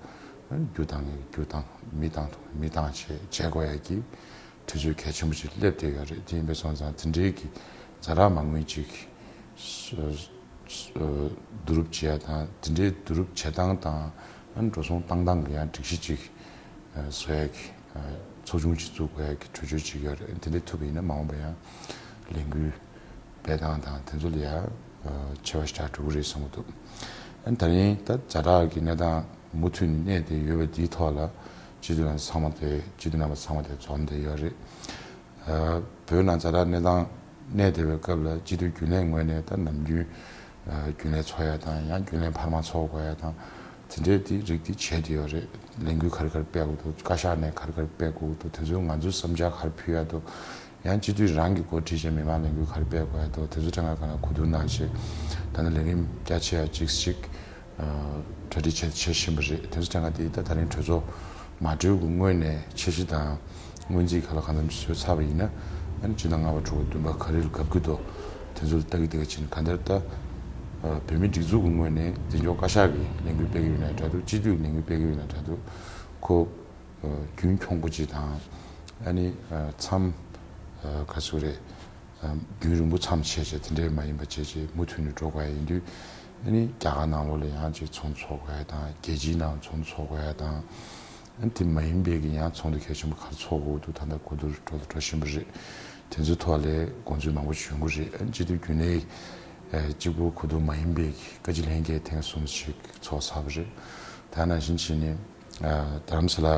རྒྱུ་བཏང་ངེས་རྒྱུ་བཏང་། མི་བཏང་ཐུབ་མི་བཏང་བྱས་བྱེད་དགོས་ཡ་གི་དུས་ཚོད་གལ་ཆེན་པོ་ཅིག་སླེབས་བསྡད་ཡོད་རེད། དེ་ཡིན་པས་སོང་ཙང་དེ་འདྲའི་གི་ཛ་དྲག་མ་དངུལ་ཅིག་བསྡུ་རུབ་བྱེད་ཡ་དང་། དེ་འདྲའི་བསྡུ་རུབ་བྱེད་སྟངས་དང་། ཨ་ནི་འགྲོ་སོང་བཏང་སྟངས་ཀྱི་ཡང་སྒྲིག་གཞི་ཅིག་བཟོ་ཡ་གི་ཚོགས་ཆུང་ཅིག་བཙུགས་དགོས་ཡ་གི་གྲོས་ཆོད་ཅིག་ཡོད་རེད། དེ་འདྲ་ཐུབ་པ་ཡིན་ན་མ་འོངས་པ་ཡང་ལས་འགུལ་སྤེལ་སྟངས་དང་དེ་ཚོ་ལ་ཡང་ཆེ་བ་ཞེ་དྲག་འགྲོ་གི་རེད་བསམ་གྱི་འདུག། ཨ་ནི་ད་རིང་ད་ཛ་དྲག་གི་གནས་སྟངས་མུ་མཐུད་ནས་གནས་བསྡད་ཡོད་པ་འདིའི་ཐོག་ལ་སྤྱི་འཐུས་ལ་ཚང་མ་དེ་སྤྱི་འཐུས་རྣམ་པ་ཚང་མ་དེ་འཛོམས་བསྡད་ཡོད་རེད། ཨ། བོད་ནང་ཛ་དྲག་གནས་སྟངས་གནས་བསྡད་པའི་སྐབས་ལ་སྤྱི་འཐུས་རྒྱུན་ལས་ངོས་ནས་ད་ནམ་རྒྱུན། ཨ། རྒྱུན་ལས་འཚོགས་ཡ་དང་། ཡང་རྒྱུན་ལས་འཕར་མ་འཚོགས་དགོས་ཡ་དང་། དེ་འདྲའི་དེ་རིགས་དེ་བྱས་བསྡད་ཡོད་རེད། ལས་འགུལ་ག་རེ་ག་རེ་སྤེལ་དགོས་འདུག། བཀའ་ཤག་ནས་ག་རེ་ག་རེ་སྤེལ་དགོས་འདུག། དེ་ཚོའི་ང་ཚོའི་བསམ་འཆར་ག་རེ་ཕུལ་ཡ་འདུག། ཡང་སྤྱི་འཐུས་རང་གི་འགོ་ཁྲིད་བྱས་མི་མང་ལས་འགུལ་ག་རེ་སྤེལ་དགོས་ཡ་འདུག། དེ་ཚོ་ཐད་ཀར་ག་ལ་གོ་བསྡུར་གནང་བྱས། ད་ནི་ལས་རིམ་རྒྱ་ཆེ་བ་གཅིག་གཅིག་ཨ། གྲ་སྒྲིག་བྱས་བྱེད་བཞིན་པ་རེད། དེ་ཚོ་དྲན་ག་དེ་ད་ད་རིང་གྲོས་ཚོགས་མ་གྲོལ་གྱི་སྔོན་ནས་འཆར་གཞི་དང་སྔོན་རྩིས་ག་ལ་གང་འཚམ་བཟོས་ཚར་བ་ཡིན་ན། ཨ་ནི་སྤྱི་ཟླ་ལྔ་པ་དྲུག་པ་བདུན་པ་ག་རེ་ལ་འགབ་ཀྱི་འདུག། དེ་ཚོ་ལ་ལྟ་གི་ལྟ་གི་བྱས་ནས། གང་ལྟར་ད་ཨ། བོད་མིའི་སྒྲིག་འཛུགས་ཀྱི་ངོས་ནས་འཛིན་སྐྱོང་བཀའ་ཤག་གིས་ལས་འགུལ་སྤེལ་གྱི་ཡོད་ན་འདྲ་འདུག། སྤྱི་འཐུས་ཀྱིས་ལས་འགུལ་སྤེལ་གྱི་ཡོད་ན་འདྲ་འདུག། ཁོ་ཨ། རྒྱུན་འཁྱོངས་པོ་ཅིག་དང་། ཨ་ནི་ཨ། མཚམས་ཨ། ག་ཚོད་རེད། ཨ། རྒྱུན་རིང་པོ་མཚམས་ཆད་བྱས་དེ་འདྲའི་མ་ཡིན་པ་བྱས་བྱས་མུ་མཐུད་ནས་འགྲོ་དགོས་ཡ་ཡིན་དུས། ཨ་ནི་རྒྱ་གར་ནང་ལོགས་ལ་ཡང་ཅིག་ཚོགས་འདུ་ཚོགས་དགོས་ཡ་དང་། རྒྱལ་སྤྱིའི་ནང་ཚོགས་འདུ་ཚོགས་དགོས་ཡ་དང་། ཨ་ནི་དེ་མ་ཡིན་པའི་གི་ཡང་ཚོགས་འདུ་གལ་ཆེན་པོ་ག་རེ་ཚོགས་དགོས་འདུག། ད་ལྟ་གོ་བསྡུར་འགྲོ་དང་འགྲོ་བཞིན་པ་རེད། དེ་ཚོའི་ཐོག་ལ་དགོངས་ཚུལ་མང་པོ་ཞིག་ཡོང་གི་རེད། ཨ་ནི་སྤྱི་འཐུས་རྒྱུན་ལས་ཨ། གཅིག་པུ་གོ་བསྡུར་མ་ཡིན་པའི་བཀའ་སྤྱི་ལྷན་རྒྱས་ཐེངས་གསུམ་ཞིག་ཚོགས་ཚར་བ་རེད། ད་ནང་བཞིན་བྱས་ནས་ཨ། རྡ་རམ་ས་ལ་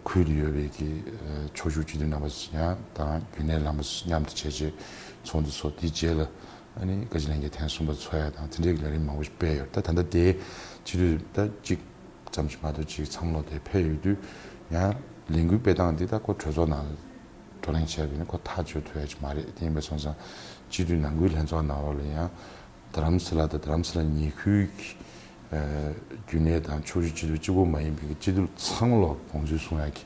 ཁུལ་ལ་ཡོད་པའི་གི་ཨ། ཕྱོགས་བཞུགས་སྤྱི་འཐུས་རྣམ་པ་ཡང་དང་རྒྱུན་ལས་རྣམ་པ་མཉམ་དུ་བྱས་རྗེས་ཚོགས་འདུ་ཚོགས། དེའི་རྗེས་ལ་ཨ་ནི་བཀའ་སྤྱི་ལྷན་རྒྱས་ཐེངས་གསུམ་པ་ཚོགས་ཡ་དང་དེ་འདྲའི་གི་ལས་རིམ་མང་པོ་ཞིག་སྤེལ་ཡོད། ད་ད་ལྟ་དེ་སྤྱི་འཐུས་ད་གཅིག་ཙམ་ཞིག་མ་གཏོགས་ཅིག་མཚམས་ལོག་དེ་ཕེབས་ཡོད་དུས། ཡང་ལས་འགུལ་སྤེལ་སྟངས་འདི་ད་ཁོ་གྲོས་ཚོགས་ནང་བགྲོ་གླེང་བྱས་པ་ཡིན་ན་ཁོ་ཐག་གཅོད་ཐུབ་ཡ་ཅིག་མ་རེད། དེ་ཡིན་པ་སོང་ཙང་སྤྱི་འཐུས་ནང་ཁུལ་ལྷན་ཚོགས་ནང་ལོགས་ལ་ཡང་རྡ་རམ་ས་ལ་དང་རྡ་རམ་ས་ལ་ཉེ་ཁུལ་གྱི་ཨ། རྒྱུན་ལས་དང་ཕྱོགས་བཞུགས་སྤྱི་འཐུས་གཅིག་པོ་མ་ཡིན་པའི་སྤྱི་འཐུས་ཚང་མ་ལ་དགོངས་ཚུལ་གསུང་ཡ་གི་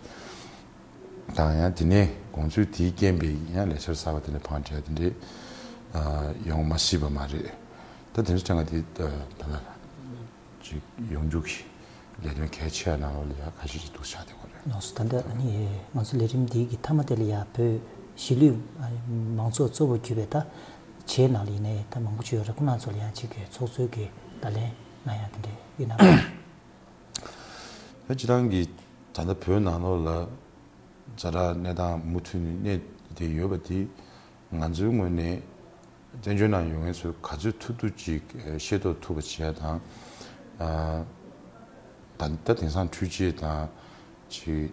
དང་། ཡང་དེ་ནས་དགོངས་ཚུལ་དེའི་རྐྱེན་པས་ཡང་ལས་འཆར་གསར་པ་དེ་འདྲ་བང་བསྒྲིགས་དེ་འདྲས་ཨ། ཡོང་མ་སྲིད་པ་མ་རེད། ད་དེ་ཚོ་ཐེངས་ཀ་དེ་ད་ད་ཅིག་ཡོང་རྒྱུ་གི་ལས་དོན་གལ་ཆེ་བ་ནང་ལོགས་ལ་ཡ་ཁ་ཤས་ཅིག་འདུག་ཆགས་བསྡད་ཡོད་རེད། ལགས་སོ། ད་ལྟ་ཨ་ནི་ང་ཚོ་ལས་རིམ་འདི་གི་མཐའ་མ་དེ་ལ་ཡ་བོད་གཞིས་ལུས་ཨ་ནི་མང་ཚོགས་གཙོ་བོ་གྱུར་པའི་ད་བྱེས་ནང་ལ་ཡིན་ནའི་ད་མང་པོ་ཅིག་ཡོད་རེད། ཁོང་རྣམ་ཚོ་ལ་ཡང་ཅིག་གི་ཚོགས་གཙོའི་གི་བརྡ་ལན་གནང་ཡ་དེ་འདྲ་ཡིན་ན། ད་སྤྱིར་བཏང་གི་ད་ལྟ་བོད་ནང་ལོགས་ལ་ཛ་དྲག་གནས་སྟངས་མུ་མཐུད་ནས་གནས་བསྡད་ཡོད་པ་དེ་ང་ཚོའི་ངོས་ནས་བཙན་བྱོལ་ནང་ཡོད་མཁན་ཚོས་ག་ཚོད་ཐུབ་ཐུབ་ཅིག་ཤེས་རྟོགས་ཐུབ་པ་བྱས་དང་། ད་ད་དེང་སང་འཕྲུལ་ཆས་དང་ཅིག་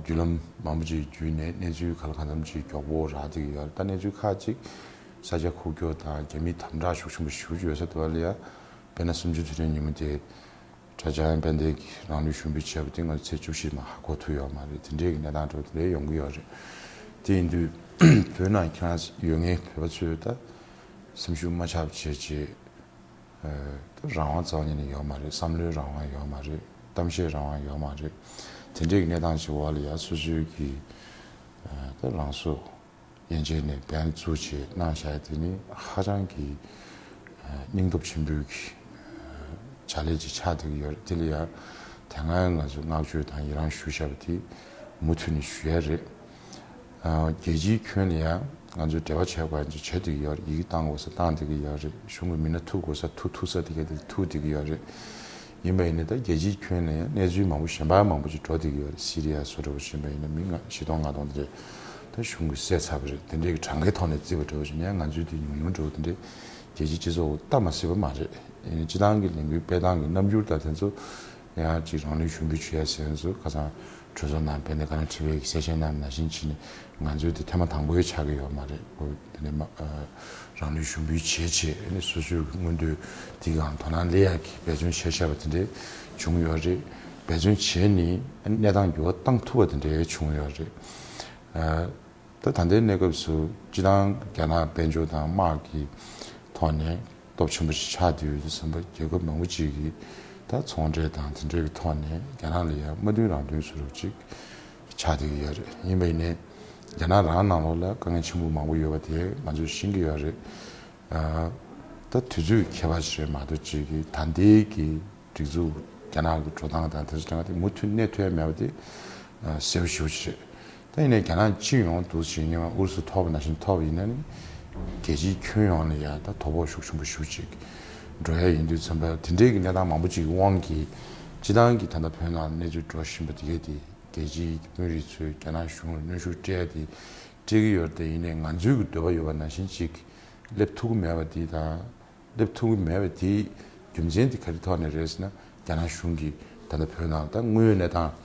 བརྒྱུད་ལམ་མང་པོ་ཅིག་བརྒྱུད་ནས་གནས་ཚུལ་ག་ལ་གང་འཚམ་ཅིག་མགྱོགས་པོ་རག་བསྡད་ཀྱི་ཡོད་རེད། ད་གནས་ཚུལ་ཁག་ཅིག་ས་ཆ་ཁུག་ཀྱོག་དང་རྒྱ་མིའི་དམ་དྲག་ཤུགས་ཆེན་པོ་ཞེ་པོ་ཅིག་ཡོད་ས་དེ་བ་ལ་ཡ་དཔེར་ན་གསུམ་བཅུ་དུས་དྲན་ཉིན་མོ་དེ། གྲྭ་འཇམ་དབྱངས་དཔལ་ལྡན་གྱིས་རང་ལུས་ཞུགས་འབུལ་བྱས་པ་དེ་ང་ཚོས་ཚེས་བཅུ་བཞི་མ་ཧ་གོ་ཐུབ་ཡོད་མ་རེད། དེ་འདྲའི་གི་གནས་སྟངས་འདྲ་བོ་དེ་འདྲའི་ཡོང་གི་ཡོད་རེད། དེ་ཡིན་དུས་བོད་ནང་ཁྱེད་རང་ཡོད་མཁན་བོད་པ་ཚོས་ད་སེམས་ཤུགས་མ་ཆག་པ་བྱས་བྱས། ད་རང་དབང་རྩ་བ་ཉིད་ནས་ཡོད་མ་རེད། བསམ་བློའི་རང་དབང་ཡོད་མ་རེད། གཏམ་བཤད་རང་དབང་ཡོད་མ་རེད། དེ་འདྲའི་གི་གནས་སྟངས་ཤིག་འོག་ལ་ཡ་སོ་སོའི་གི་ད་རང་སྲོག་དབྱེ་འབྱེད་ནས་འབེན་བཙུགས་བྱས་གནང་བཞག་དེ་ནི་ཧ་ཅང་གི་སྙིང་སྟོབས་ཆེན་པོའི་གི་བྱ་ལས་ཅིག་ཆགས་བསྡད་ཀྱི་ཡོད་རེད། དེ་ལ་ཡང་དེ་སྔ་ང་ཚོས་བསྔགས་བརྗོད་དང་ཡི་རང་ཞུ་བཞག་པ་དེ་མུ་མཐུད་ནས་ཞུ་ཡ་རེད། རྒྱལ་སྤྱིའི་ཁྱོན་ལ་ཡང་ང་ཚོས་འབྲེལ་བ་བྱེད་དགོས་ཡ་ཅིག་བྱེད་བསྡད་ཀྱི་ཡོད་རེད། ཡི་གེ་བཏང་དགོས་ས་བཏང་བསྡད་ཀྱི་ཡོད་རེད། གཞུང་གི་མི་སྣ་ཐུག་དགོས་ས་ཐུག་ཐུག་ས་དེ་ག་དེ་ཐུག་བསྡད་ཀྱི་ཡོད་རེད། ཡིན་པ་ཡིན་ན་ད་རྒྱལ་སྤྱིའི་ཁྱོན་ནས་ཡང་གནས་ཚུལ་མང་པོ་གཞན་པ་མང་པོ་ཅིག་འགྲོ་བསྡད་ཀྱི་ཡོད་རེད། སི་རི་ཡ་བཟོ་འདྲ་པོ་ཕྱིན་པ་ཡིན་ན་མི་ལྔ་བཞི་སྟོང་ལྔ་སྟོང་དེ་འདྲ་ད་གཞུང་གིས་བསད་ཚར་བ་རེད། དེ་འདྲའི་གི་གྲངས་ཀའི་ཐོག་ནས་བརྩིས་པ་འདྲ་པོ་ཞིག་ཡིན་ན་ཡང་ང་ཚོའི་དེ་ཉུང་ཉུང་འདྲ་པོ་དེ་འདྲའི་རྒྱལ་སྤྱིའི་སྤྱི་ཚོགས་ལ་ལྟ་མ་སྲིད་པ་མ་རེད། ཡིན་ན་སྤྱི་བཏང་གི་ལས་འགུལ་སྤེལ་སྟངས་ཀྱི་རྣམ་འགྱུར་དང་དེ་ཚོ་ཡང་ཅིག་རང་ལུས་ཞུགས་འབུལ་བྱས་ཟེར་ཚོ་ཁ་སང་གྲོས་ཚོགས་ནང་དཔལ་ལྡན་བཀའ་བློན་ཁྲི་པའི་གི་གསལ་བཤད་གནང་ནང་བཞིན་བྱས་ནས་ང་ཚོའི་དེ་ཐེངས་མ་དང་པོའི་ཆགས་ཀྱི་ཡོད་མ་རེད། ཁོ་དེ་ནས་མ་རང་ལུས་ཞུགས་འབུལ་བྱས་བྱས་ཨ་ནི་སོ་སོའི་མངོན་འདོད་དེ་གང་དོ་སྣང་སླེབས་ཡག་གི་འབད་བརྩོན་བྱས་བཞག་པ་དེ་འདྲའི་བྱུང་ཡོད་རེད། འབད་བརྩོན་བྱས་ནས་ཨ་ནི་གནས་སྟངས་འགྱུར་བ་བཏང་ཐུབ་པ་དེ་འདྲའི་བྱུང་ཡོད་རེད། ད་ད་ལྟའི་གནས་སྐབས་སུ་སྤྱི་བཏང་རྒྱ་ནག་དཔལ་འབྱོར་དང་དམག་གི་ཐོག་ནས་སྟོབས་ཆེན་པོ་ཞིག་ཆགས་བསྡད་ཡོད་དུས་ཙམ་པ་རྒྱལ་ཁབ་མང་པོ་ཅིག་གིས་ད་ཚོང་འབྲེལ་དང་དེ་འབྲེལ་གྱི་ཐོག་ནས་རྒྱ་ནག་ལ་ཡང་མ་མཐུན་རང་མཐུན་བཟོ་འདྲ་ཅིག་ཆགས་བསྡད་ཀྱི་ཡོད་རེད། ཡིན་པ་ཡིན་ནའི་རྒྱ་ནག་རང་ནང་ལོགས་ལ་དཀའ་ངལ་ཆེན་པོ་མང་པོ་ཡོད་པ་དེ་ང་ཚོས་ཤེས་ཀྱི་ཡོད་རེད། ད་དུས་ཚོད་ཁྱད་པར་ཞིག་རེད་མ་གཏོགས་ཅིག་གིས་ད་ལྟའི་གི་སྒྲིག་འཛུགས་རྒྱ་ནག་གི་འགྲོ་སྟངས་དང་དེ་ཚོ་དེ་མུ་མཐུད་གནས་ཐུབ་ཡ་མེད་པ་དེ་གསལ་པོ་ཞེ་པོ་ཅིག་རེད། ད་ཡིན་ནའི་རྒྱ་ནག་སྤྱི་ཡོངས་འདུག་ཅིག་ཉི་མ་ཨུ་རུ་སུ་ཐོབ་པ་ནང་བཞིན་ཐོབ་པ་ཡིན་ན་ནི་རྒྱལ་སྤྱིའི་ཁྱོན་ཡོངས་ལ་ཡ་ད་དོ་ཕོག་ཤུགས་ཆེན་པོ་ཞེ་པོ་ཅིག་འགྲོ་ཡ་ཡིན་དུས་ཙམ་པ་དེ་འདྲའི་གི་གནས་སྟངས་མང་པོ་ཅིག་གི་དབང་གིས་སྤྱི་བཏང་གི་ད་ལྟ་བོད་ནང་གནས་ཚུལ་འགྲོ་བཞིན་པ་དེ་གས་དེ་རྒྱལ་སྤྱིའི་དཔོན་རིགས་ཚོས་རྒྱ་ནག་གཞུང་ལ་གནོན་ཤུགས་སྤྲད་དེ་སྤྲད་ཀྱི་ཡོད་རེད། དེ་ཡིན་ནའི་ང་ཚོའི་གི་འདོད་པ་ཡོད་པ་ནང་བཞིན་ཅིག་སླེབས་ཐུབ་ཀྱི་མེད་པ་དེ་དང་། སླེབས་ཐུབ་ཀྱི་མེད་པ་དེའི་རྒྱུ་མཚན་དེ་ག་རེ་ཐོག་ནས་རེད་ཟེར་ན། རྒྱ་ནག་གཞུང་གིས་ད་ལྟ་བོད་ནང་ད་དངོས་ཡོད་གནས་སྟངས་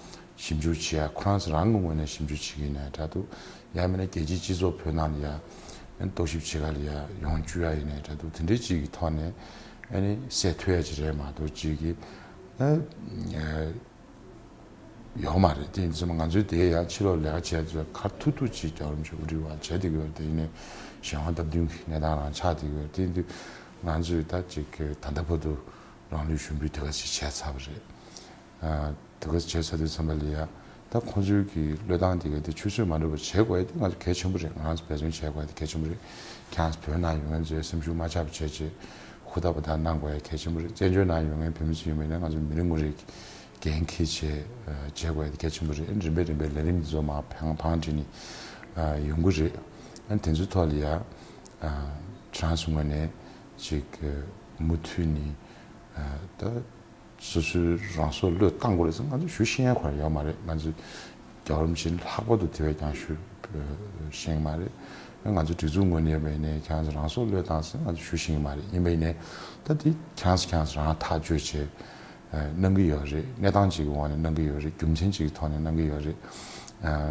ཞིབ་འཇུག་བྱེད་ཡ་ཁོ་རང་ཚོ་རང་གི་ངོས་ནས་ཞིབ་འཇུག་བྱེད་ཀྱི་ཡིན་ནའི་འདྲ་འདུག་ཡང་མིན་ན་རྒྱལ་སྤྱིའི་སྤྱི་ཚོགས་བོད་ནང་ལ་ཡ་རྟོག་ཞིབ་བྱེད་ག་ལ་ཡ་ཡོང་བཅུག་ཡ་ཡིན་ནའི་འདྲ་འདུག་དེ་འདྲའི་ཅིག་གི་ཐོག་ནས་ཨ་ནི་སེལ་ཐུབ་ཡ་ཅིག་རེད་མ་གཏོགས་ཅིག་གི་ཨ། ཡོད་མ་རེད། དེ་ཡིན་ཙང་ང་ཚོའི་དེ་ཡང་ཕྱི་ལོགས་ལས་ཀ་བྱས་ཚོས་ག་ཐུབ་ཐུབ་ཅིག་རྒྱལ་བ་རིན་པོ་ཆེ་དབུ་ཁྲིད་འོག་བྱས་བསྡད་ཀྱི་ཡོད་རེད། དེ་ཡིན་ནའི་གཞན་དབང་སྟབས་བསྟུན་གྱི་གནས་སྟངས་རང་ཆགས་བསྡད་ཀྱི་ཡོད་རེད། དེ་ཡིན་དུས་ང་ཚོས་ད་ཅིག་ད་ལྟ་བར་དུ་རང་ལུས་ཞུགས་འབུལ་དེ་ག་ཞིག་བྱས་ཚར་བ་རེད། ཨ། དེ་ག་བྱས་ཚར་དུས་ཙམ་པ་ལ་ཡ་ད་ཁོང་ཚོའི་གི་བློས་བཏང་དེ་ག་དེ་ཆུད་ཟོས་མ་འགྲོ་བ་བྱེད་དགོས་ཡ་དེ་ང་ཚོ་གལ་ཆེན་པོ་རེད། ང་རང་ཚོ་འབད་བརྩོན་བྱེད་དགོས་ཡ་དེ་གལ་ཆེན་པོ་རེད། ཁྱེད་རང་ཚོ་བོད་ནང་ཡོད་མཁན་ཚོས་སེམས་ཤུགས་མ་ཆག་པ་བྱས་བྱས་ཧུར་ཐག་པ་དག་གནང་དགོས་ཡ་གལ་ཆེན་པོ་རེད། བཙན་བྱོལ་ནང་ཡོད་མཁན་བོད་མི་ཚོ་ཡིན་པ་ཡིན་ན་ང་ཚོ་མི་རེ་ངོ་རེ་འགན་འཁྱེར་བྱས་བྱེད་དགོས་ཡ་དེ་གལ་ཆེན་པོ་རེད། རིམ་པས་རིམ་པས་ལས་རིམ་འདི་ཚོ་མར་བང་བང་སྒྲིག་ནས་ཡོང་གི་རེད། ཨ་ནི་དེ་ཚོའི་ཐོག་ལ་ཡ་ཁྱེད་རང་ཚོ་ངོས་ནས་ཅིག་མུ་མཐུད་ནས་ད། སོ་སོའི་རང་སྲོག་བློས་བཏང་དགོས་རེད་ཟེར་ང་ཚོ་ཞུ་ཤེས་ཡ་ཁོ་རང་ཡོད་མ་རེད། ང་ཚོ་རྒྱལ་བ་རིན་པོ་ཆེ་ལྷག་པར་དུ་དེ་བས་ཀྱང་ཞུ་ཤེས་ཀྱི་མ་རེད། ང་ཚོ་སྒྲིག་འཛུགས་ངོས་ནས་ཡིན་ནའི་ཁྱེད་རང་ཚོ་རང་སྲོག་བློས་བཏང་ཟེར་ང་ཚོ་ཞུ་ཤེས་ཀྱི་མ་རེད། ཡིན་པ་ཡིན་ནའི་ད་དེ་ཁྱེད་རང་ཚོ་ཁྱེད་རང་ཚོ་རང་ཐག་གཅོད་བྱས་གནང་གི་ཡོད་རེད། གནས་སྟངས་ཅིག་གི་འོག་ནས་གནང་གི་ཡོད་རེད། རྒྱུ་མཚན་ཅིག་གི་ཐོག་ནས་གནང་གི་ཡོད་རེད།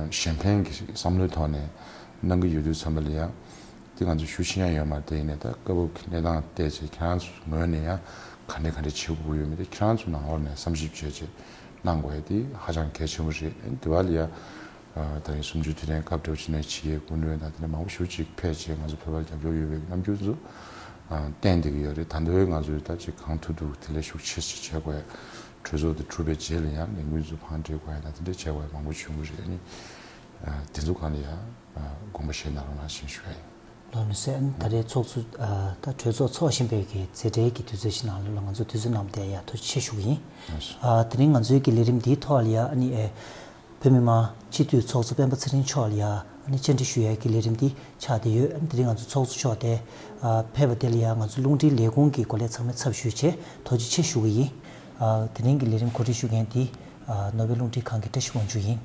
གཞན་ཕན་གྱི་བསམ་བློའི་ཐོག་ནས་གནང་གི་ཡོད་དུས་ཙམ་པ་ལ་ཡང་། དེ་ང་ཚོ་ཞུ་ཤེས་ཡ་ཡོད་མ་རེད། དེ་ཡིན་ནའི་ད་སྐབས་བབ་ཀྱི་གནས་སྟངས་བལྟས་བྱས་ཁྱེད་རང་ཚོའི་ངོས་ནས་ཡང་ག་འདྲ་ག་འདྲ་བྱེད་དགོས་ཀྱི་ཡོད་མེད་དེ་ཁྱེད་རང་ཚོ་ནང་ལོགས་ནས་བསམ་ཞིབ་བྱས་བྱས་གནང་དགོས་ཡ་དེ་ཧ་ཅང་གལ་ཆེན་པོ་རེད། དེ་བ་ལ་ཡ་ད་རིང་གསུམ་བཅུའི་དུས་དྲན་སྐབས་འདྲ་བོ་ཞིག་ནས་བྱེད་ཡའི་སྐུ་མགྲོན་དང་དེ་འདྲ་མང་པོ་ཞེ་པོ་ཅིག་ཕེབས་བྱས་ང་ཚོ་བོད་པར་རྒྱབ་སྐྱོར་ཡོད་པའི་རྣམ་འགྱུར་ཚོ་བསྟན་བསྡད་ཀྱི་ཡོད་རེད། ད་ལྟ་བའི་ང་ཚོས་ད་ཅིག་གང་ཐུབ་ཐུབ་དེ་ལས་ཤུགས་ཆེ་ཞིག་བྱེད་དགོས་ཡ། གྲོས་ཚོགས་དེ་གྲུབ་པའི་རྗེས་ལ་ཡང་ལས་འགུལ་ཚོ་བང་སྒྲིག་དགོས་ཡ་དང་དེ་འདྲ་བྱེད་དགོས་ཡ་མང་པོ་བྱུང་གི་རེད། ཨ་ནི་དེ་ཚོ་སྒང་ལ་ཡ་དགོངས་པ་བཞེས་གནང་རོགས་གནང་ཞེས་ཞུ་ཡ་ཡིན། ལགས། ལགས་སོ། ཨ་ནི་ད་རེས་ཚོགས་གཙོ་ཨ་ད་གྲོས་ཚོགས་འཚོགས་བཞིན་པའི་གི་མཛད་བྲེལ་གྱི་དུས་ཚོད་ཞིག་ནང་ལ་ང་ཚོ་དུས་ཚོད་གནང་བ་དེ་ཡ་ཐུགས་རྗེ་ཆེ་ཞུ་གི་ཡིན། ལགས་སོ། ཨ་དེ་རིང་ང་ཚོའི་གི་ལས་རིམ་འདིའི་ཐོག་ལ་ཡ་ཨ་ནི་ཨེ་བོད་མི་མང་སྤྱི་འཐུས་ཚོགས་གཙོ་སྤེན་པ་ཚེ་རིང་མཆོག་ལ་ཡ་ཨ་ནི་བཅར་འདྲི་ཞུ་ཡ་གི་ལས་རིམ་འདི་ཆགས་བསྡད་ཡོད། ཨ་ནི་དེ་རིང་ང་ཚོ་ཚོགས་གཙོ་མཆོག་དེ་ཨ་ཕེབས་པ་དེ་ལ་ཡ་ང་ཚོ་རླུང་འཕྲིན་ལས་ཁུངས་ཀྱི་འགོ་ལས་ཚང་མས་ཚབ་ཞུས་བྱས་ཐུགས་རྗེ་ཆེ་ཞུ་གི་ཡིན། ཨ་དེ་རིང་གི་ལས་རིམ་གོ་སྒྲིག་ཞུ་མཁན་དེ་ཨ་ནོར་བུའི་རླུང་འཕྲིན་ཁང་གི་བཀྲ་ཤིས་དབང་ཕྱུག་ཡིན།